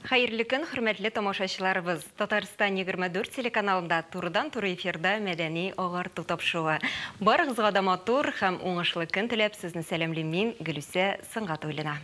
Хәерле көн, хөрмәтле тамашачыларыбыз. Татарстан 24 телеканалында турыдан-туры эфирда мәдәни агарту тапшыруы. Барыгызга да матур һәм уңышлы көн теләп, сезне сәламлим мин, Гөлүсә Сөнгатуллина.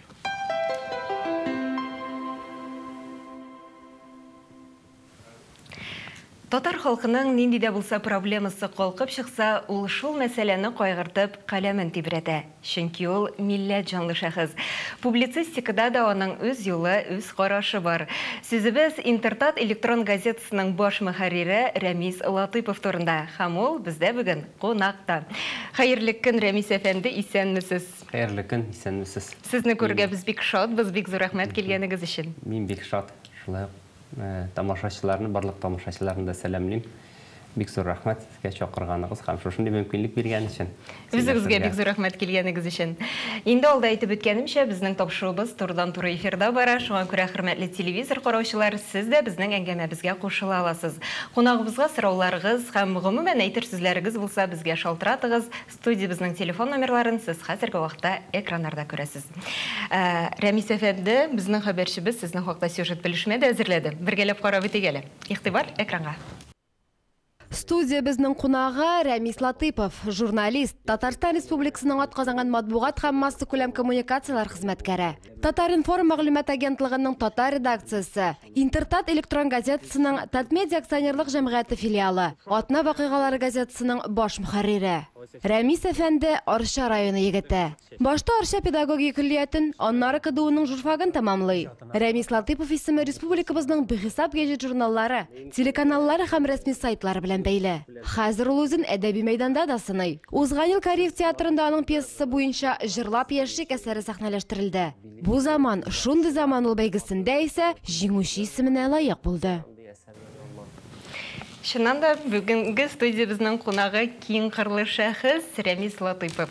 Татар халкының нинди дә булса проблемасы калкып чыкса, ул шул мәсьәләне кайгыртып, каләмен тибрәтә. Чөнки ул милләт җанлы шәхес. Публицистикада да аның үз юлы, үз карашы бар. Сүзебез Интертат электрон газетасының баш мөхәррире Рәмис Латыйпов турында. Һәм ул бездә бүген кунакта. Хәерле көн, Рәмис әфәнде, исәнмесез. Хәерле көн, исәнмесез. Сезне күрергә без бик шатбыз, бик зур рәхмәт килгәнегез өчен. Мин бик шат. Шулай ук тамашачыларны, барлык тамашачыларны да сәламлим. Бик зур рәхмәт сезгә чакырганыгыз һәм шушындый мөмкинлек биргән өчен. Үзегезгә бик зур рәхмәт килгәнегез өчен. Инде алда әйтеп үткәнемчә, безнең тапшыруыбыз турыдан-туры эфирда бара. Шуңа күрә, хөрмәтле телевизор караучылар, сез дә безнең әңгәмәбезгә кушыла аласыз. Кунагыбызга сорауларыгыз һәм гомумән әйтер сүзләрегез булса, безгә шалтыратыгыз. Студиябезнең телефон номерларын сез хәзерге вакытта экраннарда күрәсез. Рәмис әфәнде, безнең хәбәрчебез сезнең хакта сюжет белешмә дә әзерләде. Бергәләп карап үтик әле. Игътибар экранга. Студиябезнең кунагы Рәмис Латыйпов, журналист, Татарстан Республикасының атказанган матбугат һәм массакүләм коммуникацияләр хезмәткәре. Татар-информ мәгълүмат агентлыгының татар редакциясе, Интертат электрон газетасының Татмедиа акционерлык җәмгыяте филиалы, Атна вакыйгалары газетасының баш мөхәррире. Рәмис әфәнде Арча районы егете. Башта Арча педагогия көллиятен, аннары КДУның журфагын тәмамлый. Рәмис Латыйпов исеме республикабызның бихисап гәҗит-журналлары, телеканаллары һәм рәсми сайтлары белән бәйле. Хәзер ул үзен әдәби мәйданда да сыный. Узган ел Кариев театрында аның пьесасы буенча Җырлап яшик әсәре сәхнәләштерелде. Бу заман, шундый заман ул бәйгесендә исә җиңүче исеменә лаек булды. Чыннан да, бүгенге студиябезнең кунагы киң кырлы шәхес Рәмис Латыйпов.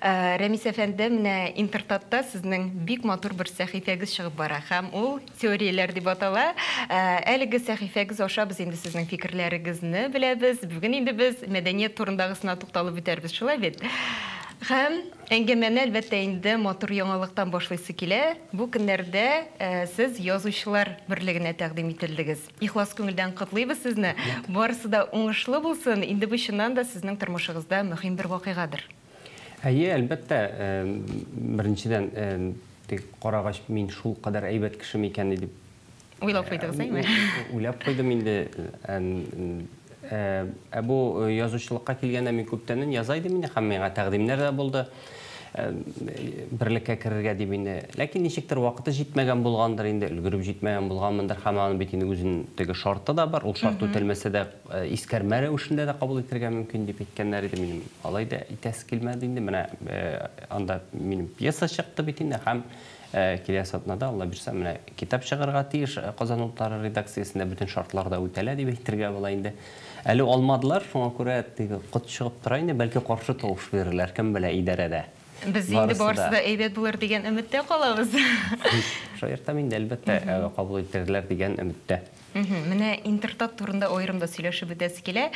Рәмис әфәнде, менә Интертатта сезнең бик матур бер сәхифәгез чыгып бара һәм ул Теорияләр дип атала. Әлеге сәхифәгез аша без инде сезнең фикерләрегезне беләбез. Бүген инде без мәдәният турындагысына тукталып үтәрбез, шулай бит? Һәм әңгәмәне, әлбәттә инде, матур яңалыктан башлыйсы килә. Бу көннәрдә сез Язучылар берлегенә тәкъдим ителдегез. Ихлас күңелдән котлыйбыз сезне. Барысы да уңышлы булсын. Инде бу чыннан да сезнең тормышыгызда мөһим бер вакыйгадыр. Әйе, әлбәттә, беренчедән, тик карагач, мин шул кадәр әйбәт кеше микәнни дип Уйлап куйдыгыз, әйме? Уйлап куйдым инде. Ә бу язучылыкка килгәндә мин күптәннән яза идем инде һәм миңа тәкъдимнәр дә булды. Берлеккә керергә дип инде. Ләкин ничектер вакыты җитмәгән булгандыр инде, өлгереп җитмәгән булганмындыр һәм аның бит инде үзенең теге шарты да бар. Ул шарт үтәлмәсә дә, искәрмә рәвешендә дә кабул итәргә мөмкин дип әйткәннәр иде. Минем алай да итәсе килмәде инде. Менә анда минем пьеса чыкты бит инде һәм Киләсе атнада, Алла бирсә, менә китап чыгарга тиеш Казан утлары редакциясендә бөтен шартлар да үтәлә дип әйтергә була инде. Әле алмадылар, шуңа күрә теге кот чыгып тора инде, бәлки каршы тавыш бирерләр, кем белә, идарәдә. Без инде барысы да әйбәт булыр дигән өметтә калабыз. Шаяртам инде, әлбәттә, кабул итерләр дигән өметтә. Менә Интертат турында аерым да сөйләшеп үтәсе килә.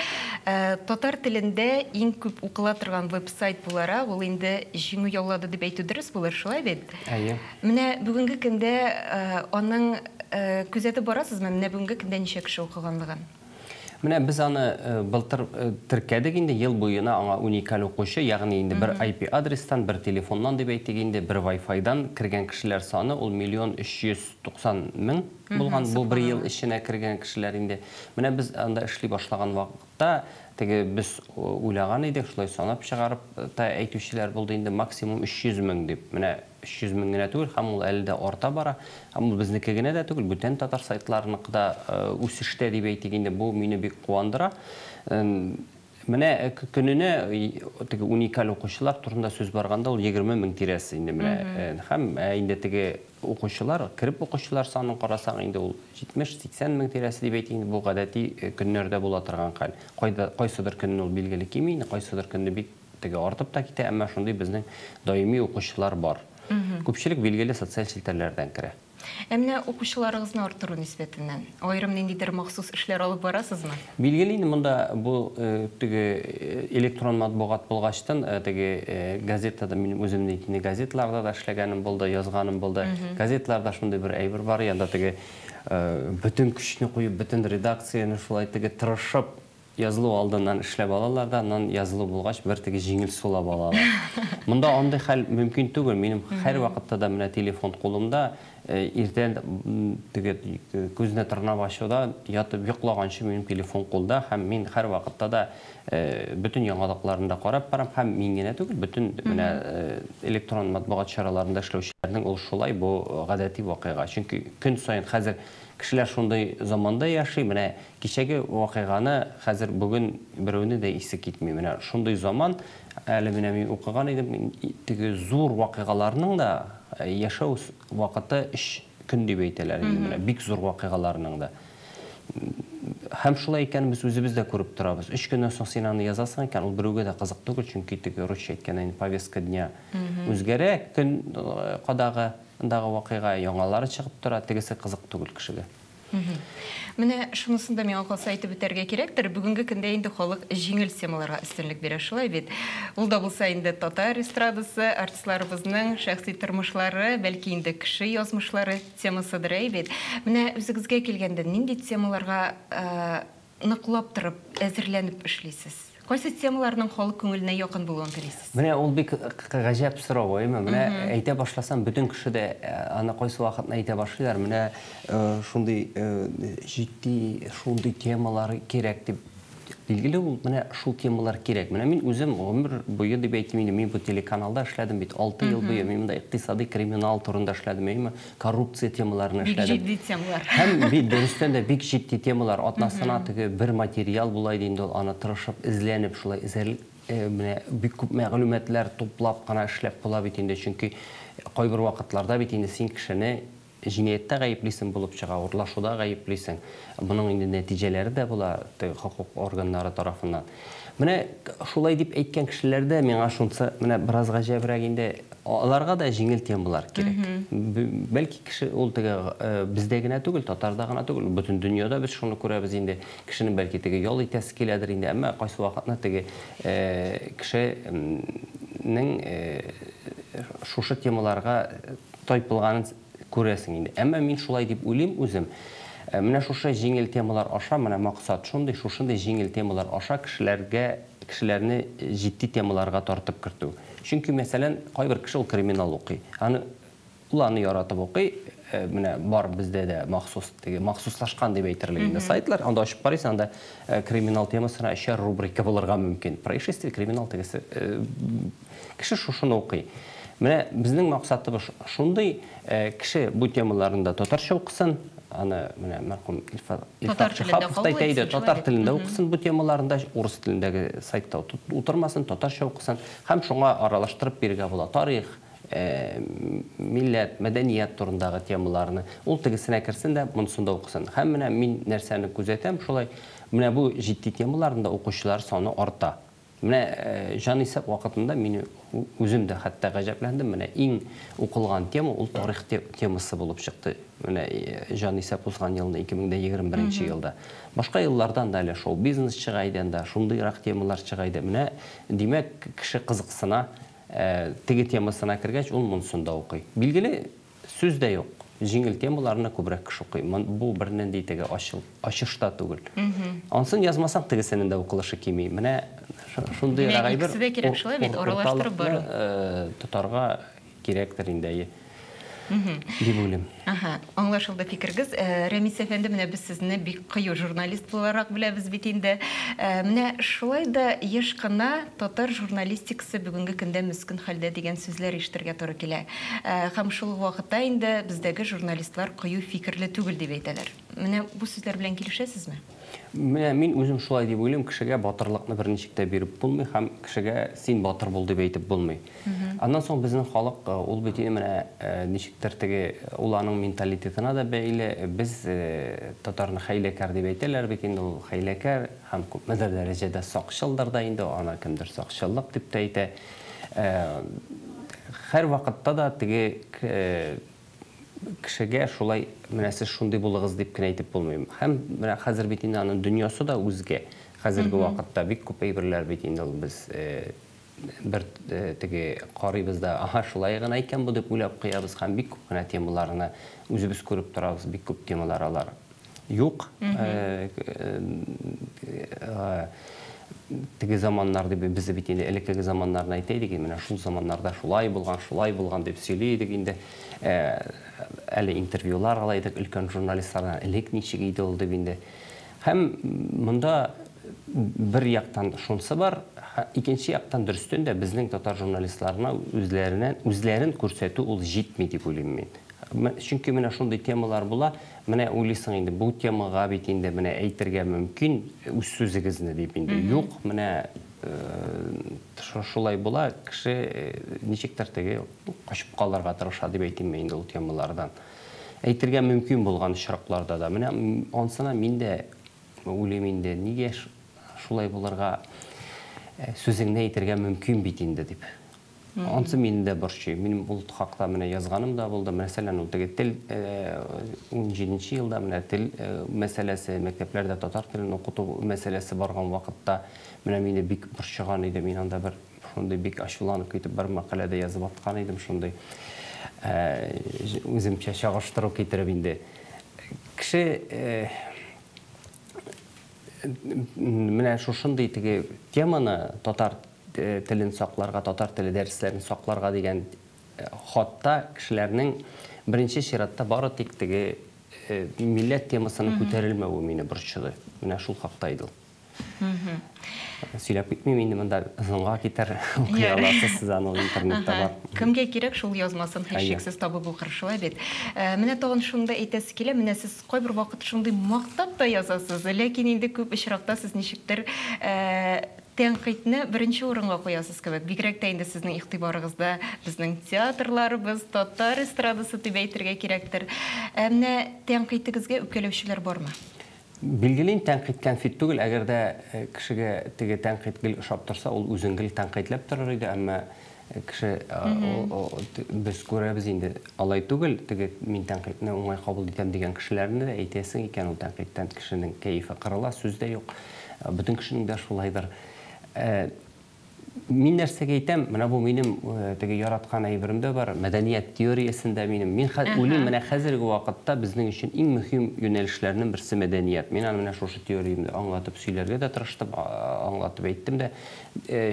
Татар телендә иң күп укыла торган веб-сайт буларак, ул инде җиңү яулады дип әйтү дөрес булыр, шулай бит? Әйе. Менә бүгенге көндә аның күзәтеп барасызмы, менә бүгенге көндә ничә кеше укыганлыгын? Менә без аны былтыр теркәдек инде, ел буена аңа уникаль укучы, ягъни инде бер IP адрестан, бер телефоннан дип әйтик инде, бер Wi-Fi-дан кергән кешеләр саны ул 1 390 000 булган, бу бер ел эченә кергән кешеләр инде. Менә без анда эшли башлаган вакытта теге без уйлаган идек, шулай санап чыгарып та әйтүчеләр булды инде, максимум 300 мең дип. Менә 300 мең генә түгел, һәм ул әле дә арта бара. Һәм ул безнеке генә дә түгел, бүтән татар сайтларыныкы да үсештә дип әйтик инде, бу мине бик куандыра. Менә көненә теге уникаль укучылар турында сүз барганда, ул 20 мең тирәсе инде менә. Һәм инде теге укучылар, кереп укучылар санын карасаң, инде ул 70-80 мең тирәсе дип әйтик инде, бу гадәти көннәрдә була торган хәл. Кайда кайсыдыр көнне ул билгеле кими, кайсыдыр көнне бик теге артып та китә, әмма шундый безнең даими укучылар бар. Күпчелек билгеле социаль челтәрләрдән керә. Ә менә укучыларыгызны арттыру нисбәтеннән аерым ниндидер махсус эшләр алып барасызмы? Билгеле инде, монда бу теге электрон матбугат булгачтын, теге газетада минем үземнең инде газетларда да эшләгәнем булды, язганым булды. Газетларда шундый бер әйбер бар, янда теге бөтен көчне куеп, бөтен редакцияне шулай теге тырышып язылу алдыннан эшләп алалар да, аннан язылу булгач бер теге җиңел сулап алалар. Монда андый хәл мөмкин түгел. Минем һәр вакытта да менә телефон кулымда, иртән теге күзне тырнап ачуда ятып йоклаганчы минем телефон кулда, һәм мин һәр вакытта да бөтен яңалыкларны да карап барам, һәм мин генә түгел, бөтен менә электрон матбугат чараларында эшләүчеләрнең ул шулай, бу гадәти вакыйга. Чөнки көн саен хәзер кешеләр шундый заманда яши, менә кичәге вакыйганы хәзер бүген берәүне дә исе китми. Менә шундый заман, әле менә мин укыган идем, теге зур вакыйгаларның да яшәү вакыты 3 көн дип әйтәләр инде, менә бик зур вакыйгаларның да. Һәм шулай икән без үзебез дә күреп торабыз. 3 көннән соң син аны язасың икән, ул берәүгә дә кызык түгел, чөнки теге русча әйткәндә инде повестка дня үзгәрә, көн кадагы андагы вакыйга яңалары чыгып тора, тегесе кызык түгел кешегә. Менә шунысын да миңа калса әйтеп үтәргә кирәктер. Бүгенге көндә инде халык җиңел темаларга өстенлек бирә, шулай бит. Ул да булса инде татар эстрадасы, артистларыбызның шәхси тормышлары, бәлки инде кеше язмышлары темасыдыр, әй бит. Менә үзегезгә килгәндә нинди темаларга ныклап торып, әзерләнеп эшлисез? Кайсы темаларның халык күңеленә якын булуын телисез? Менә ул бик гаҗәп сорау, әйме? Менә әйтә башласам, бөтен кеше дә аны кайсы вакытны әйтә башлыйлар. Менә шундый җитди, шундый темалар кирәк дип. Билгеле ул, менә шул темалар кирәк. Менә мин үзем гомер буе дип әйтим инде, мин бу телеканалда эшләдем бит, 6 ел буе мин монда икътисади криминал турында эшләдем, әйме? Коррупция темаларын эшләдем. Бик җитди темалар. Һәм бит дөрестән дә бик җитди темалар. Атнасына теге бер материал була иде инде ул, аны тырышып эзләнеп, шулай менә бик күп мәгълүматлар туплап кына эшләп була бит инде, чөнки кайбер вакытларда бит инде син кешене җинаятьтә гаеплисең булып чыга, урлашуда гаеплисең. Моның инде нәтиҗәләре дә була теге хокук органнары тарафыннан. Менә шулай дип әйткән кешеләрдә миңа шунысы менә бераз гаҗәбрәк инде, аларга да җиңел темалар кирәк. Бәлки кеше ул теге бездә генә түгел, татарда гына түгел, бөтен дөньяда без шуны күрәбез инде. Кешенең бәлки теге ял итәсе киләдер инде, әмма кайсы вакытны теге кешенең шушы темаларга тайпылганын күрәсең инде. Әмма мин шулай дип уйлыйм үзем. Менә шушы җиңел темалар аша, менә максат шундый, шушындый җиңел темалар аша кешеләрне җитди темаларга тартып кертү. Чөнки, мәсәлән, кайбер кеше ул криминал укый. Ул аны яратып укый. Менә бар бездә дә махсус, теге махсуслашкан дип әйтерлек инде сайтлар. Анда ачып карыйсың, анда криминал темасына өчәр рубрика булырга мөмкин. Происшествие, криминал тегесе. Кеше шушыны укый. Менә безнең максатыбыз шундый, кеше бу темаларында татарча укысын, аны менә мәрхүм Илфат Шиһапов та әйтә иде, татар телендә укысын бу темаларында, урыс телендәге сайтта утырмасын, татарча укысын һәм шуңа аралаштырып бирергә була. Тарих, милләт, мәдәният турындагы темаларны ул тегесенә керсен дә, монысын да укысын. Һәм менә мин нәрсәне күзәтәм, шулай менә бу җитди темаларында укучылар саны арта. Менә җанисәп вакытында мин үзем дә хәтта гаҗәпләндем. Менә иң укылган тема ул тарих темасы булып чыкты. Менә җанисәп узган елны 2021 елда. Башка еллардан да әле шоу-бизнес чыга иде, анда шундыйрак темалар чыга иде. Менә димәк, кеше кызыксына, теге темасына кергәч, ул монысын да укый. Билгеле, сүз дә юк. Җиңел темаларны күбрәк кеше укый. Бу бернинди теге ачыш та түгел. Ансын язмасаң, тегесенең дә укылышы кими. Менә шундый Димәк, әйбер икесе дә кирәк, шулай бит, аралаштырып бару. Урталыкны тотарга кирәктер инде, әйе. Дип уйлыйм. Аһа, аңлашылды фикергез. Рәмис әфәнде, менә без сезне бик кыю журналист буларак беләбез бит инде. Менә шулай да еш кына татар журналистикасы бүгенге көндә мөскин хәлдә дигән сүзләр ишетергә туры килә. Һәм шул ук вакытта инде бездәге журналистлар кыю фикерле түгел дип әйтәләр. Менә бу сүзләр белән килешәсезме? Менә мин үзем шулай дип уйлыйм, кешегә батырлыкны берничек тә биреп булмый һәм кешегә син батыр бул дип әйтеп булмый. Аннан соң безнең халык, ул бит инде менә ничектер теге, ул аның менталитетына да бәйле. Без татарны хәйләкәр дип әйтәләр бит инде, ул хәйләкәр һәм күпмедер дәрәҗәдә сакчылдыр да инде, аны кемдер сакчыллык дип тә әйтә. Һәр вакытта да теге Кешегә шулай менә сез шундый булыгыз дип кенә әйтеп булмый. Һәм менә хәзер бит инде аның дөньясы да үзгә. Хәзерге вакытта бик күп әйберләр бит инде ул без бер теге карыйбыз да, аһа, шулай гына икән бу дип уйлап куябыз һәм бик күп кенә темаларны үзебез күреп торабыз, бик күп темалар алар юк. Теге заманнар дип без бит инде элеккеге заманнарны әйтә идек, менә шул заманнарда шулай булган, шулай булган дип сөйли идек инде. Әле интервьюлар ала идек өлкән журналистлардан, элек ничек иде ул дип инде. Һәм монда бер яктан шунысы бар, икенче яктан дөрестән дә безнең татар журналистларына үзләрен күрсәтү ул җитми дип уйлыйм мин. Чөнки менә шундый темалар була, менә уйлыйсың инде, бу темага бит инде менә әйтергә мөмкин үз сүзегезне дип инде. Юк, менә шулай була, кеше ничектер теге качып калырга тырыша дип әйтим инде ул темалардан. Әйтергә мөмкин булган очракларда да. Менә ансына мин дә уйлыйм инде, нигә шулай булырга, сүзеңне әйтергә мөмкин бит инде дип. Ансы мине дә борчый. Минем ул хакта менә язганым да булды. Мәсәлән, ул теге тел 17 елда менә тел мәсьәләсе, мәктәпләрдә татар телен укыту мәсьәләсе барган вакытта менә мине бик борчыган иде. Мин анда бер шундый бик ачуланып китеп бер мәкаләдә язып аткан идем, шундый үземчә чагыштыру китереп инде. Кеше менә шушындый теге теманы татар телен сакларга, татар теле дәресләрен сакларга дигән хатта кешеләрнең беренче чиратта бары тик теге милләт темасының күтәрелмәве мине борчыды. Менә шул хакта иде ул. Сөйләп китмим инде, монда озынга китәр, укый аласыз сез аны, интернетта бар. Кемгә кирәк, шул язмасын һичшиксез табып укыр, шулай бит. Менә тагын шуны да әйтәсе килә, менә сез кайбер вакыт шундый мактап та язасыз, ләкин инде күп очракта сез ничектер тәнкыйтьне беренче урынга куясыз кебек. Бигрәк тә инде сезнең игътибарыгызда безнең театрларыбыз, татар эстрадасы дип әйтергә кирәктер. Ә менә тәнкыйтегезгә үпкәләүчеләр бармы? Билгеле, тәнкыйть кәнфит түгел. Әгәр дә кешегә теге тәнкыйть гел ошап торса, ул үзен гел тәнкыйтьләп торыр иде, әмма кеше без күрәбез инде, алай түгел, теге мин тәнкыйтьне уңай кабул итәм дигән кешеләрне дә әйтәсең икән, ул тәнкыйтьтән кешенең кәефе кырыла, сүз дә юк. Бөтен кешенең дә шулайдыр. Мин нәрсәгә әйтәм, менә бу минем теге яраткан әйберем дә бар, мәдәният теориясендә минем. Мин уйлыйм, менә хәзерге вакытта безнең өчен иң мөһим юнәлешләрнең берсе мәдәният. Мин аны менә шушы теориямдә аңлатып сөйләргә дә тырыштым, аңлатып әйттем дә.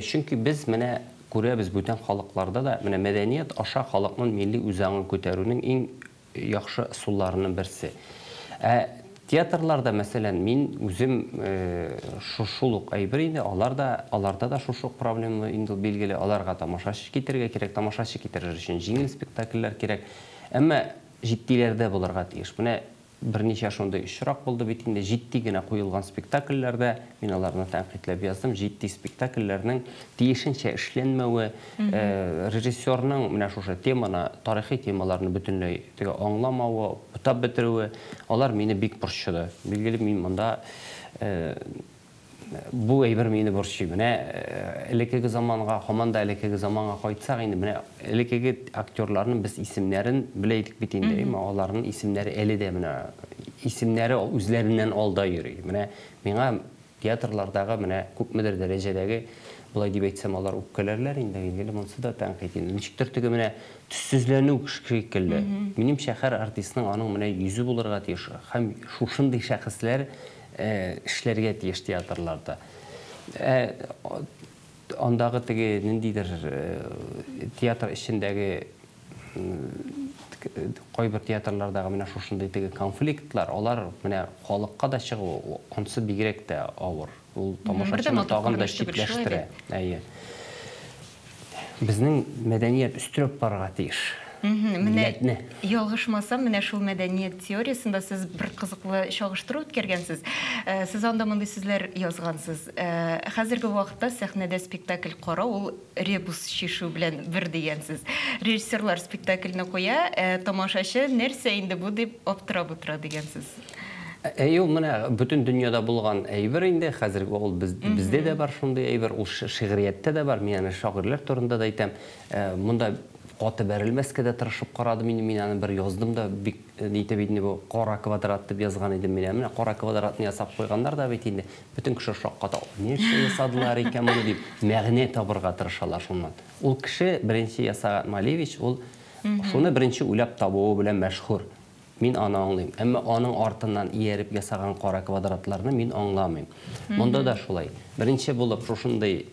Чөнки без менә күрәбез бүтән халыкларда да менә мәдәният аша халыкның милли үзаңын күтәрүнең иң яхшы ысулларының берсе. Театрларда, мәсәлән, мин үзем шул ук әйбер инде, аларда да шушы ук проблема инде билгеле, аларга тамашачы китерергә кирәк, тамашачы китерер өчен җиңел спектакльләр кирәк. Әмма җитдиләрдә булырга тиеш. Менә берничә шундый очрак булды бит инде, җитди генә куелган спектакльләрдә, мин аларны тәнкыйтьләп яздым, җитди спектакльләрнең тиешенчә эшләнмәве, режиссерның менә шушы теманы, тарихи темаларны бөтенләй теге аңламавы, бутап бетерүе, алар мине бик борчыды. Билгеле, мин монда бу әйбер мине борчый. Менә элеккеге заманга, һаман да элеккеге заманга кайтсак инде, менә элеккеге актерларның без исемнәрен белә идек бит инде, әмма аларның исемнәре әле дә менә исемнәре үзләреннән алда йөри. Менә миңа театрлардагы менә күпмедер дәрәҗәдәге, болай дип әйтсәм, алар үпкәләрләр инде, билгеле, монысы да тәнкыйть инде. Ничектер теге менә төссезләнү шикелле. Минемчә, һәр артистның аның менә йөзе булырга тиеш һәм шушындый шәхесләр эшләргә тиеш театрларда. Андагы теге ниндидер театр эчендәге кайбер театрлардагы менә шушындый теге конфликтлар, алар менә халыкка да чыгу, ансы бигрәк тә авыр. Ул тамашачыны тагын да читләштерә. Әйе. Безнең мәдәният өстерәп барырга тиеш. Менә ялгышмасам, менә шул мәдәният теориясендә сез бер кызыклы чагыштыру үткәргәнсез. Сез анда мондый сүзләр язгансыз. Хәзерге вакытта сәхнәдә спектакль карау ул ребус чишү белән бер дигәнсез. Режиссерлар спектакльне куя, тамашачы нәрсә инде бу дип аптырап утыра дигәнсез. Әйе, ул менә бөтен дөньяда булган әйбер инде, хәзерге ул бездә дә бар шундый әйбер, ул шигърияттә дә бар. Мин аны шагыйрьләр турында да әйтәм. Монда каты бәрелмәскә дә тырышып карадым инде. Мин аны бер яздым да, бик нитеп инде бу кара квадрат дип язган идем мин. Менә кара квадратны ясап куйганнар да бит инде. Бөтен кеше шакката. Нәрсә ясадылар икән моны дип мәгънә табырга тырышалар шуннан. Ул кеше беренче ясаган Малевич, ул шуны беренче уйлап табуы белән мәшһүр. Мин аны аңлыйм. Әмма аның артыннан ияреп ясаган кара квадратларны мин аңламыйм. Монда да шулай. Беренче булып шушындый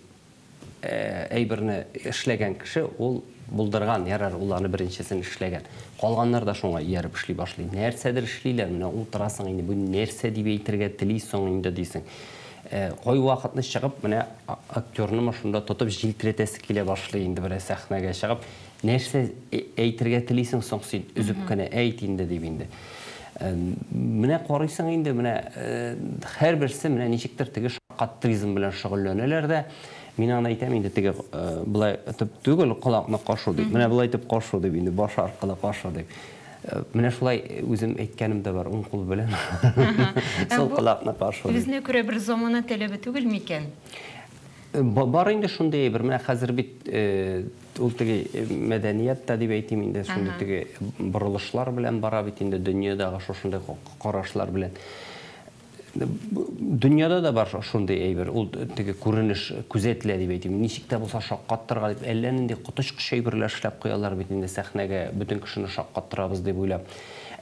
әйберне эшләгән кеше ул булдырган, ярар, ул аны беренчесен эшләгән. Калганнар да шуңа ияреп эшли башлый. Нәрсәдер эшлиләр, менә утырасың инде, бу нәрсә дип әйтергә телисең инде дисең. Кай вакытны чыгып, менә актерны шунда тотып җилтерәтәсе килә башлый инде бер сәхнәгә чыгып, нәрсә әйтергә телисең соң син, өзеп кенә әйт инде дип инде. Менә карыйсың инде, менә һәрберсе менә ничектер теге шаккатыризм белән шөгыльләнәләр дә. Мин аны әйтәм инде, теге былай итеп түгел, колакны кашу дип. Менә былай итеп кашу дип инде, баш аркылы кашу дип. Менә шулай үзем әйткәнем дә бар, уң кул белән. Сол колакны кашу дип. Үзенә күрә бер замана таләбе түгел микән? Бар инде шундый бер, менә хәзер бит ул теге мәдәният та дип әйтим инде, шундый теге борылышлар белән бара бит инде дөньядагы шушындый карашлар белән. Дөньяда да бар шундый әйбер, ул теге күренеш күзәтелә дип әйтим. Ничек тә булса шаккаттырга дип, әллә нинди коточкыч әйберләр эшләп куялар бит инде сәхнәгә, бөтен кешене шаккаттырабыз дип уйлап.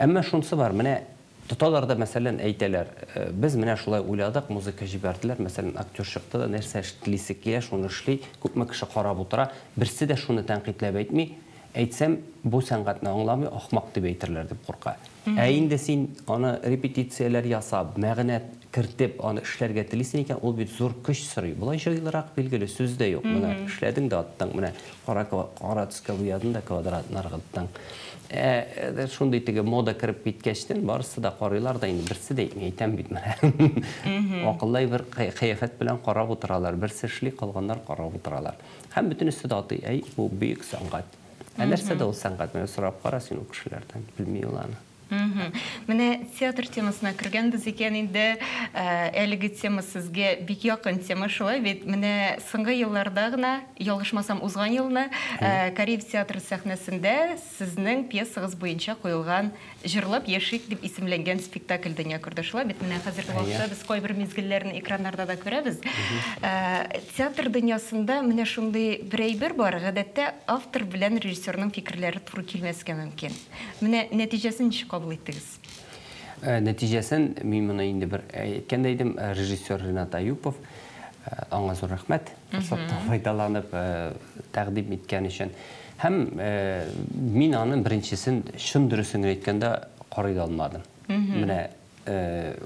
Әмма шунысы бар, менә тоталар да, мәсәлән, әйтәләр, без менә шулай уйладык, музыка җибәрделәр, мәсәлән, актер чыкты да, нәрсә эшлисе килә, шуны эшли, күпме кеше карап утыра, берсе дә шуны тәнкыйтьләп әйтми. Әйтсәм, бу сәнгатьне аңламый, ахмак дип әйтерләр дип курка. Ә инде син аны репетицияләр ясап, мәгънә кертеп, аны эшләргә телисең икән, ул бит зур көч сорый. Болай җайлырак билгеле, сүз дә юк. Менә эшләдең дә аттың, менә кара төскә буядың да квадратны ыргыттың. Шундый теге мода кереп киткәчтен барысы да карыйлар да инде, берсе дә әйтми, әйтәм бит менә. Акыллы бер кыяфәт белән карап утыралар. Берсе эшли, калганнар карап утыралар. Һәм бөтенесе дә атый, әй, бу бөек сәнгать. Ә нәрсә дә ул сәнгать? Менә сорап кара син ул кешеләрдән, белми ул аны. Менә театр темасына кергәнбез икән инде, әлеге тема сезгә бик якын тема, шулай бит. Менә соңгы елларда гына, ялгышмасам, узган елны Кариев театры сәхнәсендә сезнең пьесагыз буенча куелган Җырлап яшик дип исемләнгән спектакль дөнья күрде, шулай бит. Менә хәзерге вакытта без кайбер мизгелләрне экраннарда да күрәбез. Театр дөньясында менә шундый бер әйбер бар, гадәттә автор белән режиссерның фикерләре туры килмәскә мөмкин. Менә нәтиҗәсен ничек кабул иттегез? Нәтиҗәсен мин моны инде бер әйткән дә идем, режиссер Ренат Аюпов, аңа зур рәхмәт, форсаттан файдаланып тәкъдим иткән өчен. Һәм мин аның беренчесен чын дөресен генә әйткәндә карый да алмадым. Менә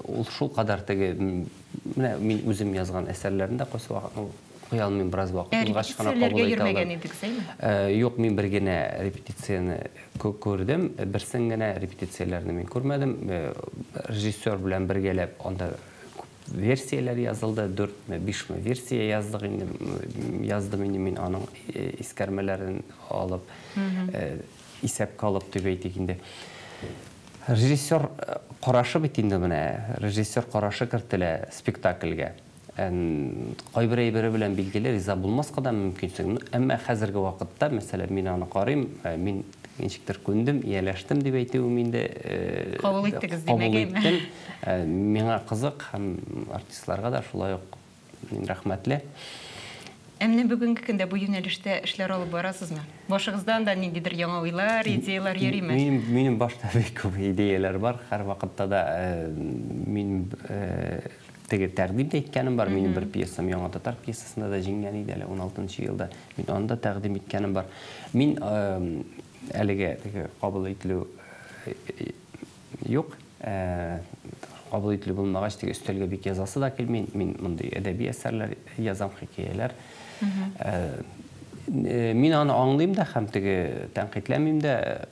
ул шул кадәр теге, менә мин үзем язган әсәрләрне дә кайсы вакытны куя алмыйм, бераз вакыт узгач кына кабул итә алам. Юк, мин бер генә репетицияне күрдем, берсен генә репетицияләрне мин күрмәдем. Режиссер белән бергәләп анда күп версияләр язылды, 4-ме, 5-ме версия яздык инде, яздым инде мин аның искәрмәләрен алып, исәпкә алып дип әйтик инде. Режиссер карашы бит инде менә, режиссер карашы кертелә спектакльгә. Кайбер әйбере белән билгеле риза булмаска да мөмкинсең. Әмма хәзерге вакытта, мәсәлән, мин аны карыйм, мин ничектер күндем, ияләштем дип әйтүем инде. Кабул иттегез димәк, әйме? Кабул иттем. Миңа кызык һәм артистларга да шулай ук мин рәхмәтле. Ә менә бүгенге көндә бу юнәлештә эшләр алып барасызмы? Башыгыздан да ниндидер яңа уйлар, идеялар йөриме? Минем башта бик күп идеяләр бар. Һәр вакытта да мин теге тәкъдим дә иткәнем бар. Минем бер пьесам Яңа татар пьесасында да җиңгән иде әле 16 елда. Мин аны да тәкъдим иткәнем бар. Мин әлеге теге кабул ителү юк. Кабул ителү булмагач, теге өстәлгә бик язасы да килми. Мин мондый әдәби әсәрләр язам, хикәяләр. Мин аны аңлыйм да һәм теге тәнкыйтьләмим дә,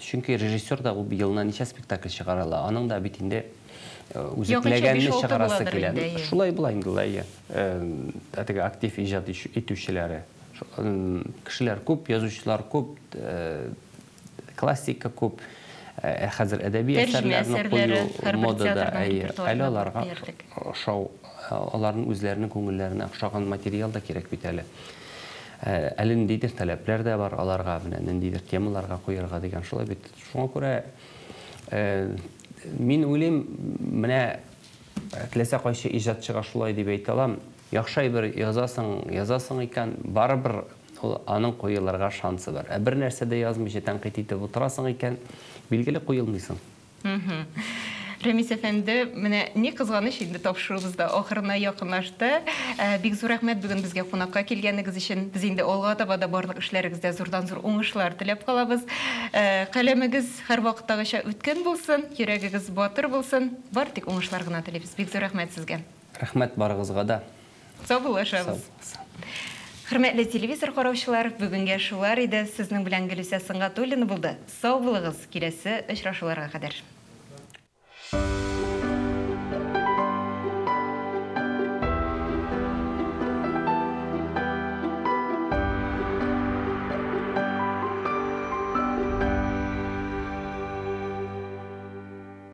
чөнки режиссер да ул елына ничә спектакль чыгара ала. Аның да бит инде үзе теләгәнне чыгарасы килә. Шулай була инде, әйе. Теге актив иҗат итүчеләре. Кешеләр күп, язучылар күп, классика күп. Хәзер әдәби әсәрләрне кую модада, әйе. Әле аларга ошау, аларның үзләренең күңелләренә охшаган материал да кирәк бит әле. Әле ниндидер таләпләр дә бар аларга, менә ниндидер темаларга куярга дигән, шулай бит. Шуңа күрә мин уйлыйм, менә теләсә кайсы иҗатчыга шулай дип әйтә алам, яхшы әйбер язасың, язасың икән, барыбер ул аның куелырга шансы бар. Ә бер нәрсә дә язмыйча тәнкыйть итеп утырасың икән, билгеле куелмыйсың. Рәмис әфәнде, менә ни кызганыч, инде тапшыруыбыз да ахырына якынлашты. Бик зур рәхмәт бүген безгә кунакка килгәнегез өчен. Без инде алга таба да барлык эшләрегездә зурдан-зур уңышлар теләп калабыз. Каләмегез һәрвакыттагыча үткен булсын, йөрәгегез батыр булсын. Бар тик уңышлар гына телибез. Бик зур рәхмәт сезгә. Рәхмәт барыгызга да. Саубуллашабыз. Хөрмәтле телевизор караучылар, бүгенгә шулар иде. Сезнең белән Гөлүсә Сөнгатуллина булды. Сау булыгыз, киләсе очрашуларга кадәр.